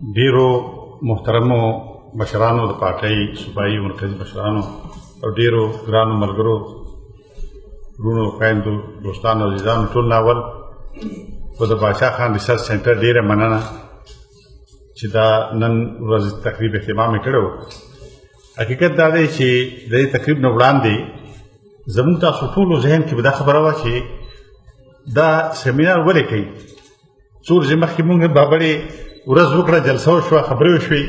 ډیرو محترمو مشرانو د پارټۍ صوبایي مرکزي مشرانو او ډیرو ګرانو ملګرو، وروڼو، خویندو، دوستانو، عزیزانو، ټول ناول خو د باچا خان ریسرچ سینټر ډیره مننه چې دا نن ورځ تقریب اهتمام یې کړی و. حقیقت دا دی چې د دې تقریب نه وړاندې زموږ تاسو ټولو ذهن کې به دا خبره وه چې دا سیمینار ولې کوي. څو ورځې مخکې مونږ بابړې ورځ وکړه، جلسه وشوه، خبرې وشوې،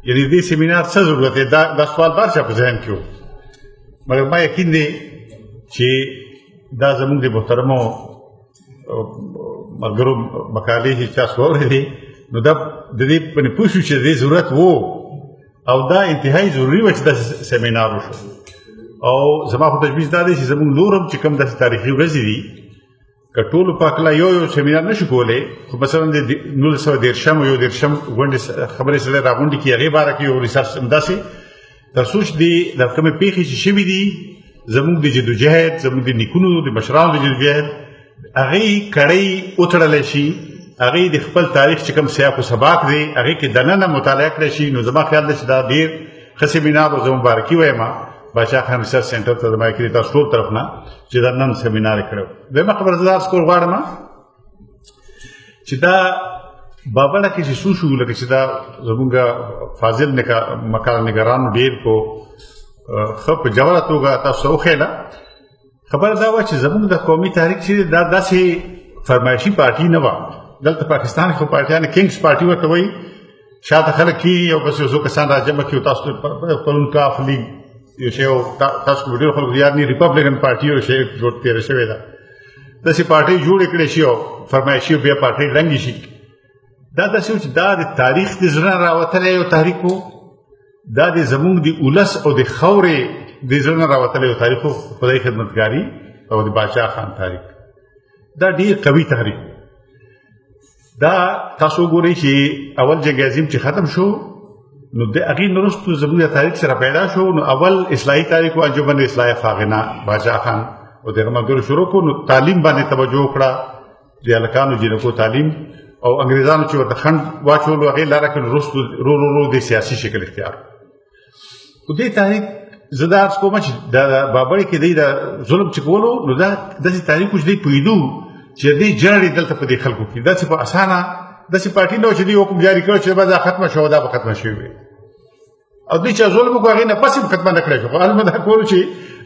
یعنې دې سیمینار څه ضرورت دی؟ دا سوال بار چا په ذهن کې و. مګر ما یقین دی چې دا زموږ د محترمو ملګرو مقالې چې چا واورېدې، نو دا د دې باندې پوه شو چې د دې ضرورت و او دا انتهایي ضروري وه چې داسې سیمینار وشو. او زما خو تجویز دا دی چې زموږ نور هم چې کوم داسې تاریخي ورځې دي، که ټولو په هکله یو یو سیمینار نشو کولی، خو مثلا د 1930 او 31 غونډې خبرې سره راغونډې کړي، هغې باره کې یو ریسرچ همداسې، تر څو چې دې دا کومې پېښې چې شوې دي زموږ د جدوجهد، زموږ د نیکونو د مشرانو د جدوجهد، هغې کړۍ وتړلی شي، هغې د خپل تاریخ چې کوم سیاق و سباق دی هغې کې دننه مطالعه کړی شي. نو زما خیال دی چې دا ډېر ښه سیمینار و. زه مبارکي وایم باچا خان ریسرچ سینټر ته زما کړي تاسو ټول طرف نه چې دا نن سیمینار یې کړی. دویمه خبره زه عرض کول غواړم چې دا بابړه کې چې څو شو، لکه چې دا زمونږ فاضل مقاله نګارانو ډېر په ښه په ژوره توګه تاسو ته وښیله. خبره دا وه چې زمونږ د قومي تحریک چې دا داسې فرمایشي پارټي نه وه. دلته پاکستان کې خو پارټیانې کینګز پارټي ورته وایي، شاته خلک کېږي او بس یو څو کسان راجمع کړي. تاسو پرون کاف لیګ یو شی، تاسو به ډېرو خلکو یاد نه، ریپبلیکن پارټي یو شی جوړ تېره شوې ده، داسې پارټۍ جوړې کړې شي او فرمایشي او بیا پارټۍ ړنګې شي. دا داسې و چې دا د تاریخ د زړه نه راوتلی یو تحریک و، دا د زمونږ د ولس او د خاورې د زړه نه راوتلی یو تاریخ و، خدای خدمتګاري او د باچا خان تحریک دا ډېر قوي تحریک. دا تاسو وګورئ چې اول جنګ عظیم چې ختم شو، نو د هغې نه وروسته زموږ د تاریخ سره پیدا شو. نو اول اصلاحي تاریخ و، انجمن اصلاح فاغنه باچا خان او دغه ملګرو شروع کړو. نو تعلیم باندې توجه وکړه، د هلکانو جینکو تعلیم، او انګریزانو چې ورته خنډ واچولو هغې لاره کې وروسته رو رو رو د سیاسي شکل اختیار. خو دې تحریک زه دا عرض کوم چې د بابړې کې دی دا ظلم چې کولو، نو دا داسې تحریک و چې دی پوهېدو چې دې جرړې دلته په دې خلکو کې داسې په اسانه داسې پارټي نه وه چې دوی حکم جاري کړو چې به دا ختمه شوه، دا به ختمه شوې وي. او دوی چې ظلم وکړو هغې نه پس هم ختمه نه کړی شو. خو هلته دا کولو چې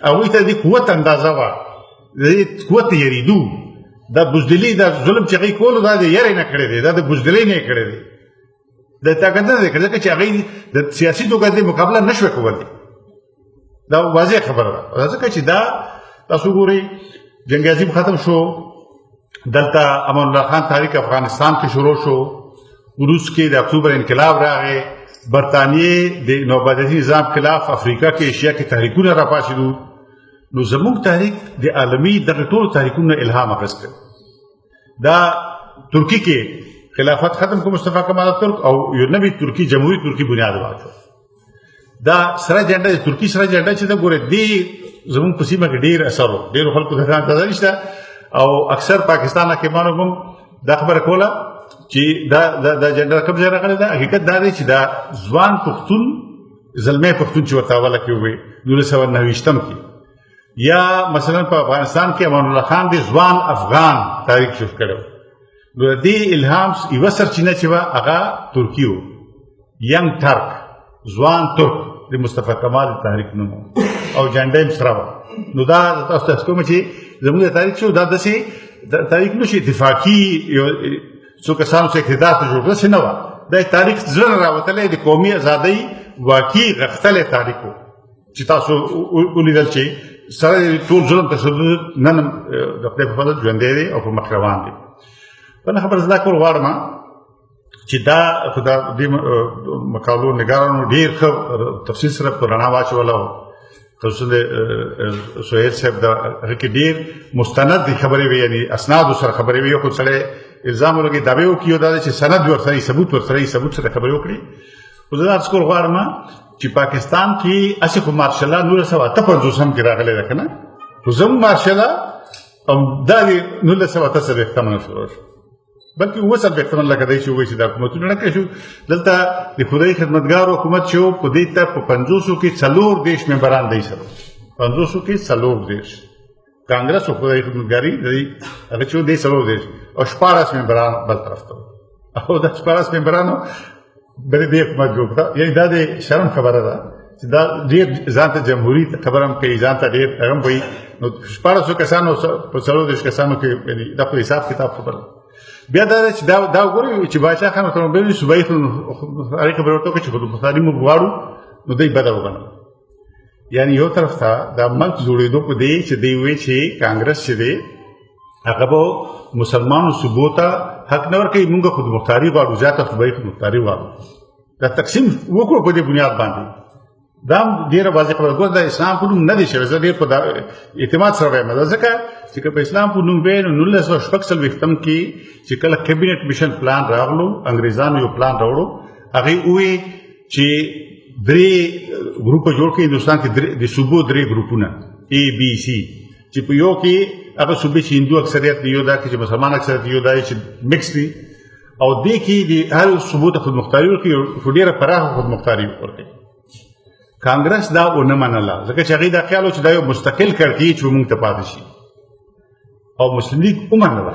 هغوی ته د قوت اندازه وه، د دې قوت یریدو، دا بزدلي دا ظلم چې هغوی کولو دا د یرې نه کړی دی، دا د بزدلۍ نه یې کړی دی، د طاقت نه دی کړی، ځکه چې هغوی د سیاسي توګه د مقابله نه شوه کولی. دا واضح خبره ده، ځکه چې دا تاسو ګورئ جنګ عظیم ختم شو، دلته امان الله خان تحریک افغانستان کې شروع شو، روس کې د اکتوبر انقلاب راغی، برتانیې د نوآبادیاتي نظام خلاف افریقا کې ایشیا کې تحریکونه راپاڅېدو. نو زموږ تحریک د عالمي دغه ټولو تحریکونو الهام اخیستی. دا ترکي کې خلافت ختم کو مصطفی کمال اتاترک او یو نوی ترکی جمهوری ترکی بنیاد واچو. دا سره جنډه، د ترکی سره جنډه چې دا ګوره دې زموږ په سیمه کې ډېر اثر و، ډېرو خلکو ته دا اندازه نشته. او اکثر پاکستان حاکمانو هم دا خبره کوله چې دا جنډه کوم ځای راغلې ده. حقیقت دا دی چې دا ځوان پښتون، زلمی پښتون چې ورته اوله کې ووی 1929 کې، یا مثلا په افغانستان کې امان الله خان دی ځوان افغان تحریک شروع کړی. نو د دې الهام یوه سرچینه چې وه هغه ترکي و، ینګ ترک، ځوان ترک د مصطفی کمال تحریک نوم او جنډه یې سره وه. نو دا تاسو ته کوم چې زموږ د تاریخ شو، دا داسې تاریخ نو چې اتفاقي یو څو کسانو چې اقتدار ته جوړ کړ، نه وه. دا تاریخ زړه راوتلی د قومي ازادۍ واقعي غښتلی تاریخ و چې تاسو ولیدل چې سره ټول ظلم تشدد نن د خدای په فضل ژوندی دی او په مخ روان دی. بله خبره زه دا کول غواړم چې دا خو دا دې مقالو نګارانو ډېر ښه تفصیل سره په رڼا واچوله، خصوصا د سهیل صاحب دا هغه کې ډېر مستند خبرې وې، یعنې اسنادو سره خبرې وې. خو سړی الزام ولګي دعوې وکړي او دا چې سند ورسره وي، ثبوت ورسره وي، ثبوت سره خبرې وکړي. خو زه دا عرض کول غواړم چې پاکستان کې هسې خو مارشل لا 1958 کې راغلی ده که نه، خو زموږ مارشل لا او دا د 1948 نه شروع شو. بلکې 47 لکه دی چې وایي چې دا حکومتونه ړنګ کړی شو. دلته د خدای خدمتګار حکومت چې په دې ته په 50 کې 34 ممبران دی سره، 50 کې 34 کانګرس او خدای خدمتګاری دی هغه چې دی 34 او 14 ممبران بل طرف ته، او دا 14 ممبرانو بلې دې حکومت جوړ کړ. یعنی دا د شرم خبره ده چې دا ډېر ځان ته جمهوري خبره هم کوي، ځان ته ډېر هغه هم کوي. نو 14 کسانو په 34 کسانو کې یعنی دا خو حساب کتاب خبره. بیا دا چې دا وګورئ چې باچا خان ورته ویل صوبایي هغې خبره ورته وکړه چې خودمختاري موږ غواړو، نو دوی بده وګڼله. یعنی یو طرف ته دا ملک جوړېدو په دې چې دوی وایي چې کانګرس چې دی هغه به مسلمانو صوبو ته حق نه ورکوي، موږ خودمختاري غواړو، زیاته صوبایي خودمختاري غواړو. دا تقسیم وکړو په دې بنیاد باندې. دا هم ډېره واضح خبره. ګوره دا اسلام په نوم نه دی شوی، زه ډېر په اعتماد سره وایم، دا ځکه چې که په اسلام په نوم وی نو 1946 کې چې کله کابینټ مشن پلان راغلو، انګریزانو یو پلان راوړو، هغې وویل چې درې ګروپه جوړ کړي هندوستان کې، د صوبو درې ګروپونه ای بي سي، چې په یو کې هغه صوبې چې هندو اکثریت دی، یو دا کې چې مسلمان اکثریت دی، یو دا چې مکس دي، او دې کې د هر صوبو ته خودمختاري ورکړي، خو ډېره پراخه خودمختاري ورکړي. کانګرس دا ونه منله، ځکه چې هغې دا خیال و چې دا یو مستقل کړکېچ به موږ ته پاتې شي، او مسلم لیګ ومنله.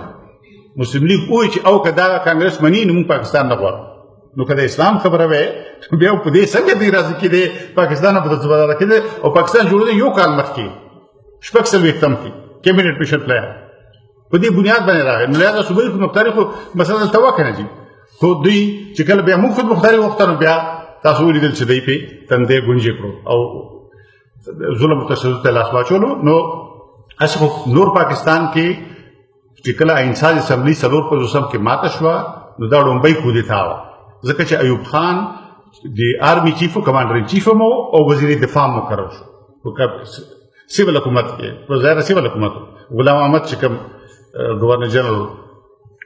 مسلم لیګ وویل چې او که دا کانګرس مني نو موږ پاکستان نه غواړو. نو که د اسلام خبره وی بیا په دې څنګه دی راضي کېدی پاکستان په داسې بدله کېده. او پاکستان جوړېده یو کال مخکې 46 کې کابینټ مشن پلان په دې بنیاد باندې راغی. نو لهذا صوبایي خودمختاري خو مثلا دلته وه که نه جي، خو دوی چې کله بیا موږ خودمختاري وغوښته نو بیا تاسو ولیدل چې دوی پې تندې ګونجې کړو او ظلم او تشدد ته لاس واچولو. نو هسې خو نور پاکستان کې چې کله آئین ساز اسمبلي 54 کې ماته شوه نو دا ړومبۍ کودتا وه، ځکه چې ایوب خان د آرمي چیف او کمانډر ان چیف هم او وزیر دفاع مقرر شو په سیول حکومت کې، په ظاهره سیول حکومت غلام احمد چې کوم ګورنر جنرال،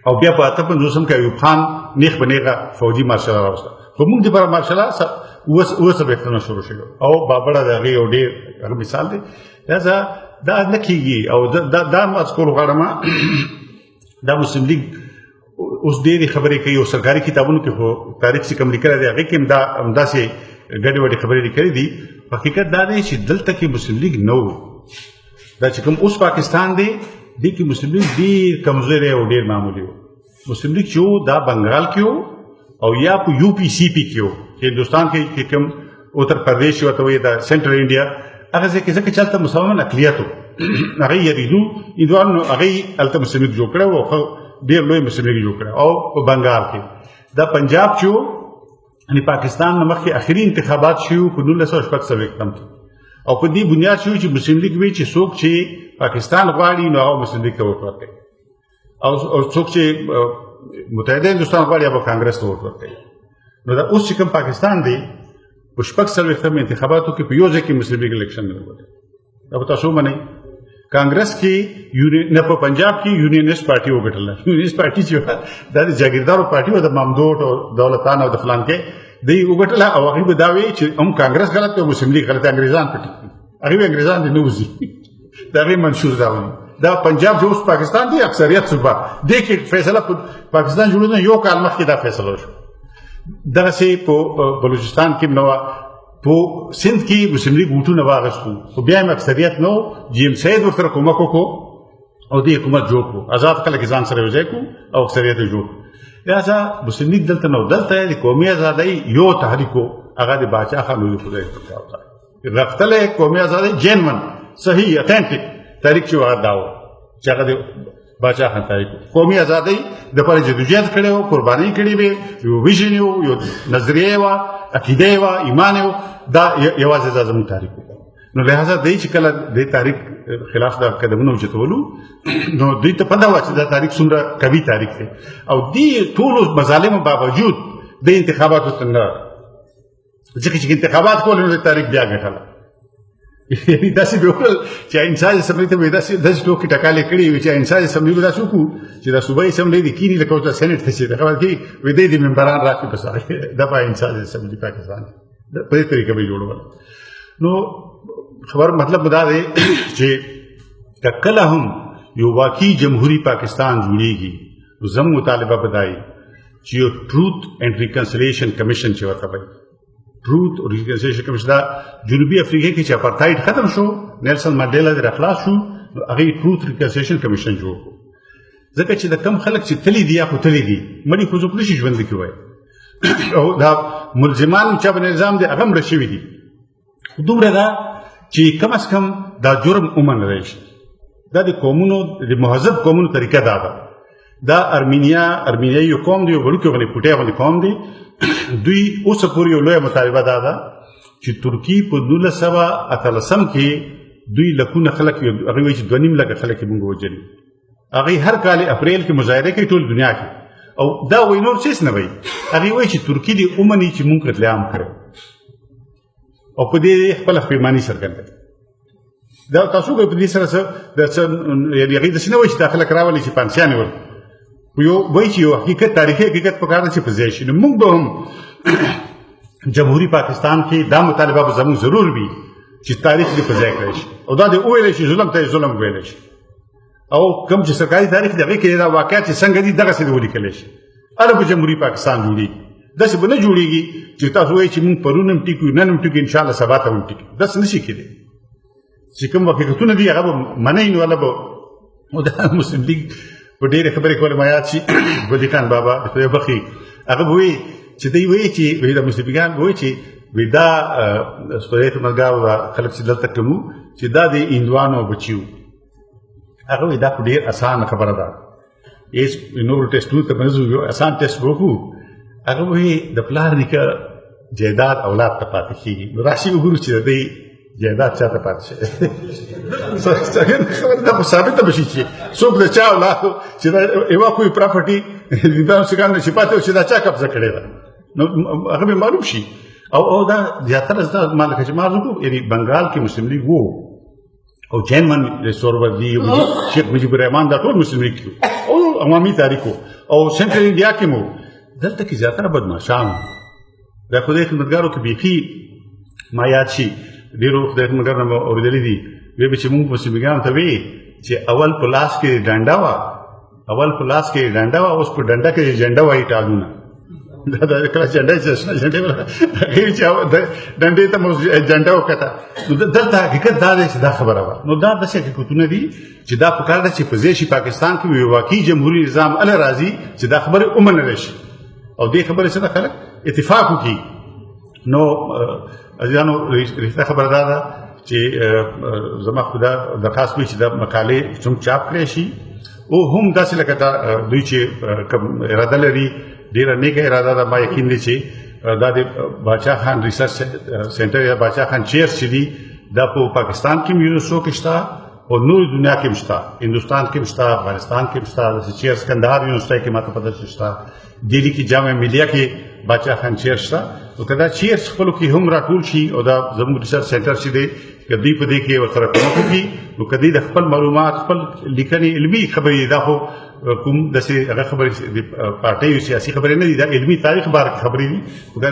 او بیا په 58 کې ایوب خان نیغ په نیغه فوجي مارشال راوسته. خو موږ دپاره مارشال 47 شروع شوی او بابړه د هغې یو ډېر هغه مثال دی. لهذا دا نه کېږي. او دا هم عرض کول غواړم، دا مسلم لیګ اوس ډېرې خبرې کوي او سرکاري کتابونو کې خو تاریخ چې کوم لیکلی دی هغې کې هم دا همداسې ګډې وډې خبرې لیکلې دي. حقیقت دا دی چې دلته کې مسلم لیګ نه و، دا چې کوم اوس پاکستان دی دې کې مسلم لیګ ډېر کمزوری او ډېر معمولي و. مسلم لیګ چې و دا بنګال کې و او یا په یو پي سي پي کې و چې هندوستان کې کوم اتر پردیش ورته وایي دا سنټرل انډیا هغه ځای کې، ځکه چې هلته مسلمان اقلیت و، هغې یریدو هندوانو، نو هغې هلته مسلم لیګ جوړ کړی و، خو ډېر لوی مسلم لیګ جوړ کړی. او په بنګال کې دا پنجاب چې و، یعنی پاکستان نه مخکې اخري انتخابات شوي وو په 1946 کې، او په دې بنیاد شوي چې مسلم لیګ وي چې څوک چې پاکستان غواړي نو هغه مسلم لیګ ته ووټ ورکوي، او څوک چې متحده هندوستان غواړي هغه کانګرس ته ووټ ورکوي. نو دا اوس چې کوم پاکستان دی په 46 انتخاباتو کې په یو ځای کې مسلم لیګ الیکشن نه وګټي، دا به تاسو ومنئ. کانګرس کې نه په پنجاب کې یونینست پارټي وګټله. یونینست پارټي چې دا د جاګیردارو پارټي وه، د مامدوټ او دولتان او د فلان کې دوی وګټله، او هغوی به دا وایي چې هم کانګرس غلط دی او مسلم لیګ غلط دی، انګریزان پټ کړي، هغوی به انګریزان دې نه وځي، د هغې منشور دا وایي. دا پنجاب چې اوس پاکستان دی اکثریت صوبه دې کې فیصله په پاکستان جوړېدو یو کال مخکې دا فیصله وشوه. دغسې په بلوچستان کې هم نه وه، په سند کې مسلم لیګ ووټونه واخیستو خو بیا هم اکثریت نه و، جي ایم سید ورسره کومک وکړو او دې حکومت جوړ کړو، ازاد خلک یې ځان سره یو ځای کړو او اکثریت یې جوړ کړو. لهذا مسلم لیګ دلته نه و، دلته د قومي ازادۍ یو تحریک و، هغه د باچا خان او د خدای خدمتګار غښتلی قومي ازادۍ جینون صحیح اتنټیک تحریک چې هغه دا و چې هغه د باچا خان تحریک قومي ازادۍ دپاره جدوجهد کړی و، قربانۍ کړې وې، یو ویژن یې و، یو نظریه یې وه، عقیده یې وه، ایمان یې و، دا یوازې دا زموږ تحریک و. نو لهذا دی چې کله دې تحریک خلاف دا قدمونه اوچتولو نو دوی ته پته وه چې دا تحریک څومره قوي تحریک دی، او دې ټولو مظالمو باوجود د انتخاباتو ته نه، ځکه چې انتخابات کول نو تحریک بیا ګټله. یعنی داسې به وکړل چې آئین ساز اسمبلۍ ته به یې داسې ټوکې ټکالې کړې وي چې آئین ساز اسمبلي به داسې وکړو چې دا صوبایي اسمبلۍ دې کښېني لکه اوس د سېنېټ ته چې د خبر کښې وي دی دې ممبران راکړي په سر دا په آئین ساز اسمبلي پاکستان په دې طریقه به یې جوړول. نو خبر مطلب دا دی چې که کله هم یو واقعي جمهوري پاکستان جوړیږي نو زموږ مطالبه به دا وي چې یو ټروت اینډ ریکنسیلیشن کمیشن چې ورته وایي، ټروت او ریکنسیلیشن کمیشن، دا جنوبي افریقې کې چې اپارتاید ختم شو، نیلسن منډیلا دې راخلاص شو، نو هغې ټروت ریکنسیلیشن کمیشن جوړ کړو. ځکه چې د کم خلک چې تللي دي یا خو تللي دي، مړي خو څوک نشي ژوند کې وایي، او دا ملزمان چې په نظام دی هغه مړه شوي دي. خو دومره ده چې کم از کم دا جرم ومنل شي. دا د قومونو، د مهذب قومونو طریقه دا ده. دا ارمینیا یو قوم دی، یو وړوکی غوندې پوټی غوندې قوم دی. دوی اوسه پورې یو لویه مطالبه دا ده چې ترکي په 1918 کې دوی لکونه خلک، هغوی وایي چې 2.5 لکه خلک یې موږ وژلي. هغوی هر کال اپریل کې مظاهره کوي ټول دنیا کې، او دا وایي نور څه نه وایي. هغوی وایي چې ترکي دې ومني چې موږ قتل عام کړی، او په دې خپله پښیماني څرګنده کړي. دا تاسو ګورئ په دې سره څه د څه، یعنې هغوی داسې نه وایي چې دا خلک راولي چې پانسیانې ورکړي، خو یو وایي چې یو حقیقت، تاریخي حقیقت پکار دی چې په ځای شي. نو موږ به هم جمهوري پاکستان کې دا مطالبه به زموږ ضرور وي چې تاریخ دې په ځای کړی شي، او دا دې وویلی شي، ظلم ته یې ظلم وویلی شي، او کوم چې سرکاري تاریخ دی هغې کې دا واقعیت چې څنګه دي دغسې دې ولیکلی شي. هله به جمهوري پاکستان جوړېږي. داسې به نه جوړېږي چې تاسو وایئ چې موږ پرون هم ټیک یو، نن هم ټیک یو، انشاءالله سبا ته هم ټیک یو. داسې نه شي کېدی. چې کوم حقیقتونه دي هغه به منئ، نو هله به. او دا مسلم لیګ په ډېرې خبرې کولې ما یاد شي، ولي خان بابا د خدای وبخښي، هغه به وایي چې دی وایي چې وایي دا مسلم لیګان به وایي چې وایي دا خدای خدمتګار دا خلک چې دلته کوم وو چې دا د هندوانو بچي وو. هغه وایي دا خو ډېر اسانه خبره ده، هېڅ نورو ټیسټونو ته به نه ځو، یو اسان ټیسټ به وکړو. هغه وایي د پلار نیکه جایداد اولاد ته پاتې کېږي، نو راشي وګورو چې د دی جایداد چا ته پاتې شي. څنګه دا خو ثابته به شي چې څوک د چا اولاد و، چې دا یوه کوی پراپرټي دا سیکان چې پاتې و چې دا چا قبضه کړې ده، نو هغه به معلوم شي. او دا زیاتره دا ما لکه چې ما عرض وکړو، یعنې بنګال کې مسلم لیګ وو، او جینمن سوروردي، شیخ مجیب الرحمن، دا ټول مسلم لیګ کې او عوامي تاریخ وو، او سنټرل انډیا کې مو. دلته کې زیاتره بدمعشان وو. دا خدای خدمتګارو کې بیخي ما یاد شي، ډېرو خدای خدمتګارو نه مې اورېدلي دي، وایي به چې موږ مسلم لیګانو ته وایي چې اول په لاس کې ډنډه وه، اول په لاس کې ډنډه وه، اوس په ډنډه کې جنډه وایي ټالونه. دا د کله جنډه چې شنه جنډې وه، هغې چې ډنډې ته مو جنډه وکته. نو دلته حقیقت دا دی چې دا خبره وه. نو دا داسې حقیقتونه دي چې دا پکار ده چې په ځای شي پاکستان کې یو واقعي جمهوري نظام هله راځي چې دا خبرې ومنل شي، او دې خبرې سره خلک اتفاق وکړي. نو عزیزانو، رښتیا خبره دا ده چې زما خو دا درخواست وي چې دا مقالې څوک چاپ کړی شي، او هم داسې لکه دا دوی چې کوم اراده لري، ډېره نېکه اراده ده. ما یقین دی چې دا د باچا خان ریسرچ سنټر یا باچا خان چیئرز چې دي، دا په پاکستان کې هم یونیورسټو کې شته، او نور دنیا کې هم شته، هندوستان کې هم شته، افغانستان کې هم شته. داسې چیئرز کندهار یونیورسټۍ کې ما ته پته چې شته، دهلي کې جامع ملیه کې باچا خان چیئر شته. نو که دا چیئرز خپلو کې هم راټول شي، او دا زموږ ریسرچ سنټر چې دی، که دوی په دې کې ورسره کومک وکړي، نو که دوی د خپل معلومات، خپل لیکنې علمي خبرې، دا خو کوم داسې هغه خبرې د پارټۍ او سیاسي خبرې نه دي، دا علمي تاریخ باره کې خبرې دي. نو که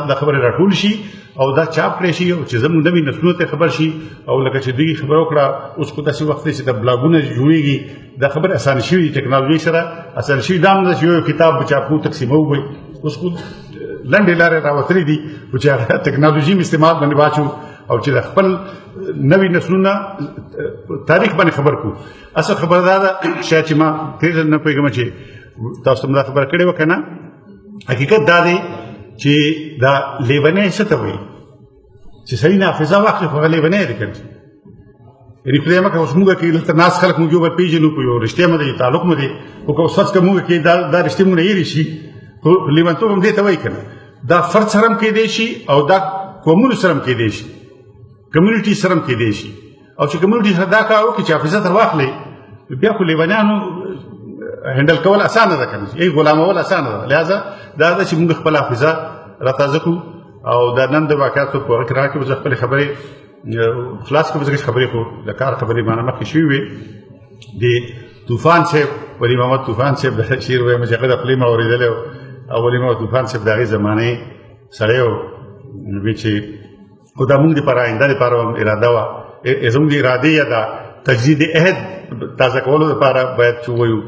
دا خبرې راټول شي او دا چاپ کړی شي، او چې زموږ نوي نسلونو ته خبر شي، او لکه چې دوی خبره وکړه، اوس خو داسې وخت دی چې د بلاګونه جوړېږي، دا خبرې اسانه شوي دي، ټکنالوژي سره اسانه شوي. دا هم ده چې یو کتاب به چاپ کړو، تقسیموو به، اوس خو لنډې لارې راوتلې دي، خو چې هغه ټکنالوژي مې استعمال باندې واچو، او چې د خپل نوي نسلونه تاریخ باندې خبر کړو. اصل خبره دا ده شاید چې ما تېر ځل نه پوهېږم چې تاسو ته مې دا خبره کړې وه که نه، حقیقت دا دی چې دا لیونی څه ته وایي چې سړي نه حافظه واخلي، خو هغه لیونی دی که نه. یعنې خدای مه کړه اوس موږ کې دلته ناست خلک موږ یو بل پېژنو، په یو رشتې مو دی، تعلق مو دی، خو که اوس فرض که موږ کې دا رشتې موږ نه هېرې شي، خو لیونتوب هم دې ته وایي که نه. دا فرد سره هم کېدی شي، او دا قومونو سره هم کېدی شي، کمیونټي سره هم کېدی شي. او چې کمیونټي سره دا کار وکړي چې حافظه تر واخلي، بیا خو لیونیانو هینډل کول اسانه ده که نه، یې غلامول اسانه ده. لهذا دا ده چې موږ خپله حافظه راتازه کړو. او دا نن د واقعاتو په هغه کې راکړو، زه خپلې خبرې خلاص کړم، ځکه چې خبرې خو د کار خبرې ما نه مخکې شوې وې. د طوفان صاحب، ولي محمد طوفان صاحب د شعر وایم چې هغه د خولې ما اورېدلی و، او ولي محمد طوفان صاحب د هغې زمانې سړی و، وی چې خو دا موږ دپاره آینده دپاره هم اراده وه، زموږ د ارادې یا د تجدید عهد تازه کولو دپاره باید چې ووایو.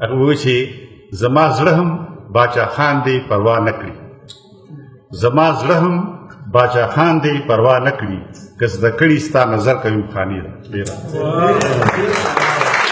هغه ووایي چې زما زړه هم باچا خان دی پروا نه کړي، زما زړه هم باچا خان دی پروا نه کړي، که زده کړي ستا نظر کوي خاني ده. ډېره.